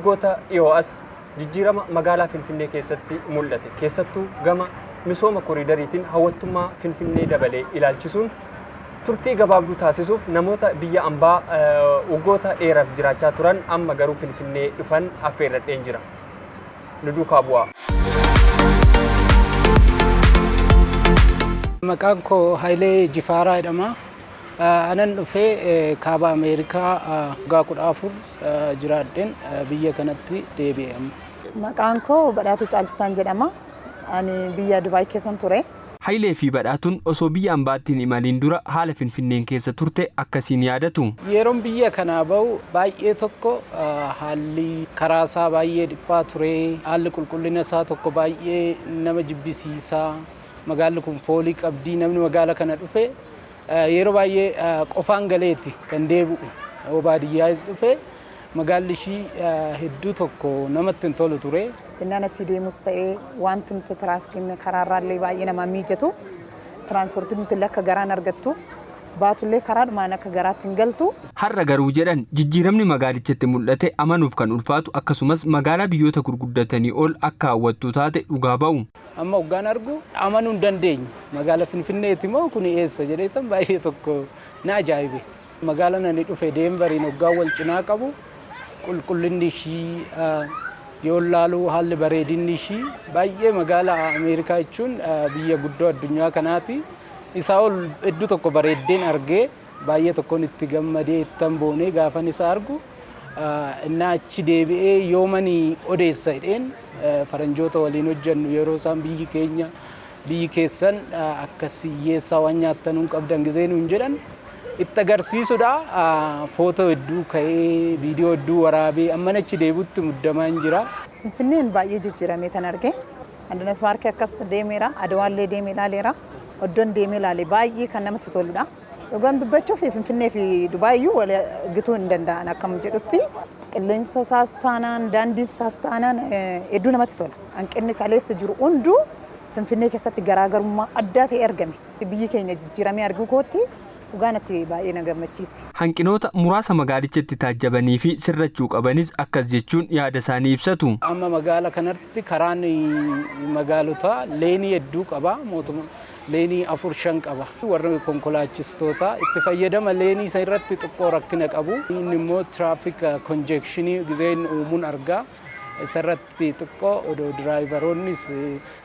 Waggoota dhiyoo as jijjiirama magaalaa Finfinnee keessatti mul'ate, keessattuu gama misooma koriidariitiin hawwattummaa Finfinnee dabalee ilaalchisuun turtii gabaabduu taasisuuf namoota biyya ambaa waggoota dheeraaf jiraachaa turan amma garuu Finfinnee dhufan affeerradheen jira. Nu duukaa bu'aa. Maqaan koo Hayilee Jifaaraa jedhama. Anan dhufee kaaba Ameerikaa waggaa 14 jiraadheen biyya kanatti deebi'e amma. Maqaan koo Badhaatuu Caalchisaan jedhama. Ani biyya Dubaay keessan ture. Hayilee fi Badhaatuun osoo biyya ambaatti hin imaliin dura haala Finfinneen keessa turte akkasiin yaadatu. Yeroon biyya kanaa bahu baay'ee tokko haalli karaa isaa baay'ee dhiphaa ture. Haalli qulqullina isaa tokko baay'ee nama jibbisiisa. Magaalli kun foolii qabdi. Namni magaala kana dhufe yeroo baay'ee qofaan galeeti kan deebi'u. Yoo baadiyyaayis dhufe magaalli ishii hedduu tokko namatti hin tolu ture. Innaan asii deemus ta'ee wanti nuti tiraafikiin karaarraallee baay'ee nama mijatu. Tiraanspoortiin nuti illee akka garaan argattu. Baatullee karaadhumaan akka garaatti hin galtu. Har'a garuu jedhan, jijjiiramni magaalichatti mul'ate amanuuf kan ulfaatu, akkasumas magaalaa biyyoota gurguddatanii ol akka hawwattuu taate dhugaa ba'u. Amma hoggaan argu amanuu hin dandeenye. Magaala Finfinneeti moo kuni eessa jedheetan baay'ee tokko na ajaa'ibe. Magaalaan ani dhufe Deenvariin hoggaan wal cinaa qabu, qulqullinni ishii yoo laalu, haalli bareedinni ishii baay'ee, magaala Ameerikaa jechuun biyya guddoo addunyaa kanaati. Isaa ol hedduu tokko bareeddeen argee baay'ee tokkoon itti gammadee ittan boonee gaafan isa argu, innaa achi deebi'ee yoomanii odeessa jedheen faranjoota waliin hojjennu, yeroo isaan biyyi keenya, biyyi keessan akkas hiyyeessaa, waan nyaattan hin qabdan gizee nuun jedhan itti agarsiisudha. Footoo hedduu ka'ee, viidiyoo hedduu waraabee amman achi deebi'utti muddamaa hin jira. Finfinneen baay'ee jijjiiramee tan arge. Andinet Paarkii akkas deemeera. Adawaallee deemee ilaaleera. Iddoon deemee ilaale baay'ee kan namatti toludha. Dhugaan dubbachuuf Finfinnee fi Dubaay iyyuu wal gituu hin danda'an akkam jedhutti, qilleensa isaas taanaan, daandii isaas taanaan hedduu namatti tola. Hanqinni kaleessa jiru hunduu Finfinnee keessatti garaagarummaa addaa ta'e argame. Biyyi keenya jijjiiramee arguu kootti dhugaa natti baay'ee na gammachiise. Hanqinoota muraasa magaalichatti taajjabanii fi sirrachuu qabanis akkas jechuun yaada isaanii ibsatu. Amma magaala kanatti karaan magaalotaa leenii hedduu qaba. Mootummaa leenii afur shan qaba. Warri konkolaachistoota itti fayyadama leenii isa irratti xiqqoo rakkina qabu. Inni immoo traffic congestionii gizeen uumuun argaa. Isarratti xiqqoo odoo diraayivaroonnis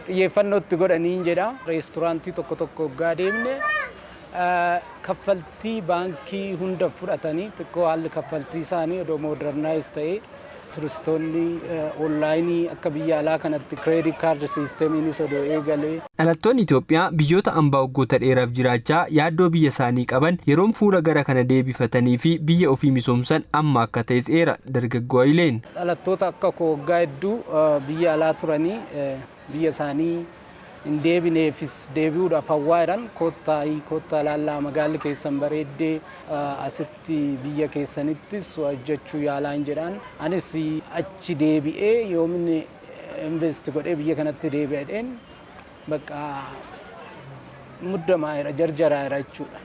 xiyyeeffannoo itti godhanii jedha. Reesturaantii tokko tokko hoggaa deemne kaffaltii baankii hunda fudhatanii, xiqqoo haalli kaffaltii isaanii odoo modernize ta'ee, turistoonni onlaayinii akka biyya alaa kanatti credit card siistemiinis odoo eegalee. Dhalattoonni Itoophiyaa biyyoota ambaa waggoota dheeraaf jiraachaa yaaddoo biyya isaanii qaban yeroon fuula gara kana deebifatanii fi biyya ofii misoomsan amma akka ta'es eera dargaggoo Hayileen. Dhalattoota akka koo waggaa hedduu biyya alaa turanii biyya isaanii hin deebineefis, deebi'uudhaaf hawwaa jiran, koottaa koottaa laallaa, magaalli keessan bareeddee, asitti biyya keessanittis hojjechuu yaalaan jedhaan. Anis achi deebi'ee yoominni invest godhee biyya kanatti deebi'edheen bakka muddamaa jira, jarjaraa jira jechuudha.